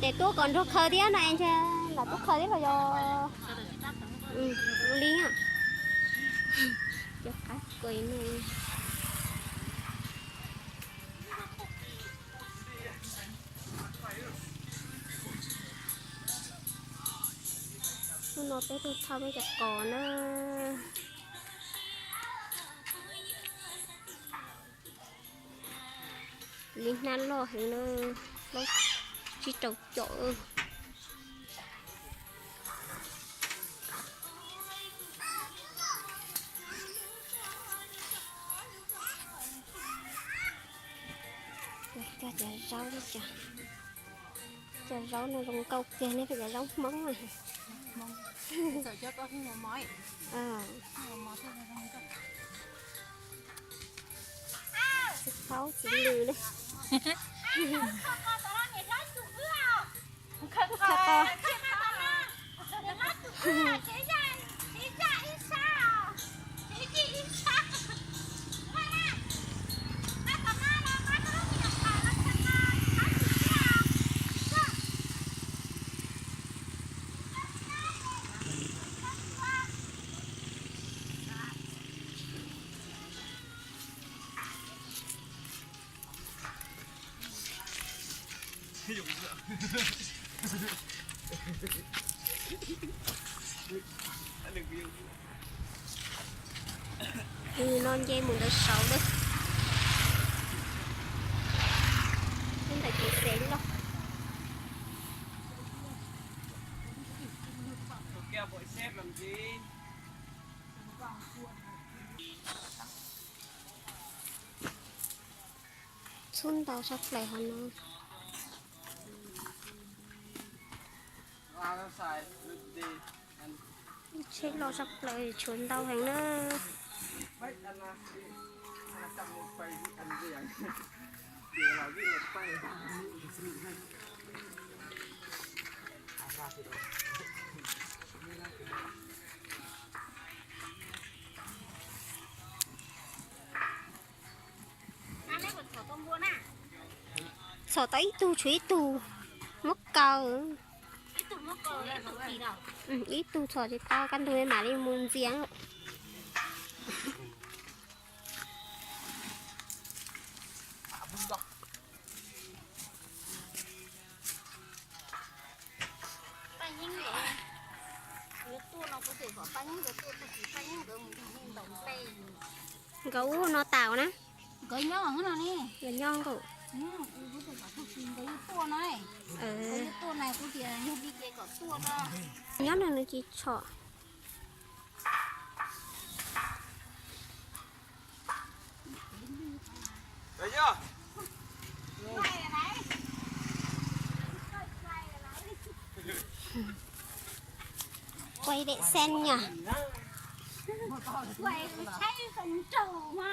Tuaj kom nrog khaws thiab no es ntshe lam tuaj khaws thiab los yog li. Hnub no peb tuaj thauj peb cov qos na. Li hnab loj heev na, plaub tsib rau caum. Cov zaub, cov zaub no zoo nkauj kiag ne, cov zaub Hmoob. Txiv qaub txiv lws li. Nws no nce mus ntawd saud lawm. Lub ntawd kev xev loj. Txhub ntau tshaj plaws hov no. Tsheb loj tshaj plaws, tshuav ntau heev na. Txhom tau ib tug tshuav ib tug, muab kaw. Ib tug txhom tsis tau, kaj ntug mam li mus ntxias. Nkawd ub no tas na. Nkawd nyob no ne. Nkawd nyob nkaus. Nyob no nws tsis tshom. Quay vệ sinh nhỉ? Quay, saib không trầu mà.